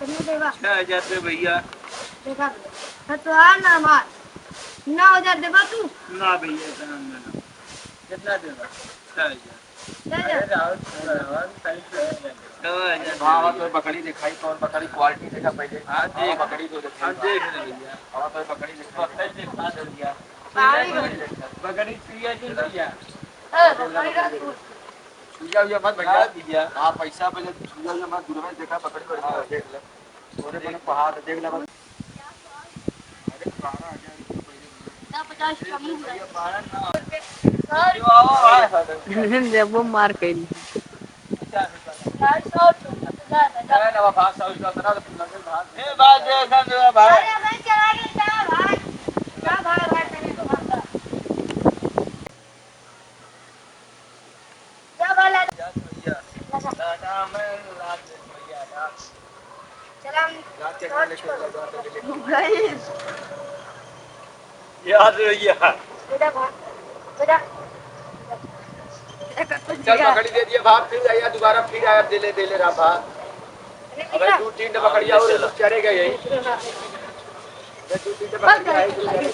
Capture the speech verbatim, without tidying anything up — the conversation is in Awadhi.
ये देवा। छह हजार दे भैया। देखा, तो तोहार ना हमार। नौ हजार देबा तू? ना भैया, इतना ना, ना। कितना देबा? छह हजार। छह हजार। अरे राहुल, राहुल, सही से नहीं लगे। छह हजार। हाँ, तो बकरी दिखाई, कौन बकरी, quality देखा पहले। हाँ, हाँ, देख। बकरी तो दिखाई। हाँ, देख ले भैया। हाँ, तो बकरी दिखाई। बकरी दिखा दे भैया। बकरी बकरी। बकरी प्रिय जी भैया। हाँ, बकरी रख। सुइया उइया मत भैया। हाँ, भैया। हाँ, पैसा पहले सुइया उइया मत, दूर में देखा, पकड़, पकड़, हाँ। देख ले। थोड़े बने पहाड़ देख ले बस। अरे, बारह हजार रुपये पहले दिए। ना, पचास कम ही हुआ। भैया, बारह ना। सौ रुपये। जब वो मार कैली। पचास रुपये। ढाई सौ रुपये, पचास हजार। अरे, ना, बाबा, सौ रुपये, सौ रुपये, भाग। ए, भाग, दे, दे, दे, भाग। अरे, भाई, चला गया, जा, भाग। जा, भाग, भाग, चले, भाग, भाग। क्या वाला? चला, हम गई। याद भैया। बेटा, भाग। बेटा। चल, पकड़ी दे दिया, भाग, फिर आया, दोबारा फिर आया, दे ले, दे ले रहा, भाग। अरे, अबे, भैया। दो तीन बकरिया और चले गए यही। अबे, दो तीन बकरिया आई, दो चार गए।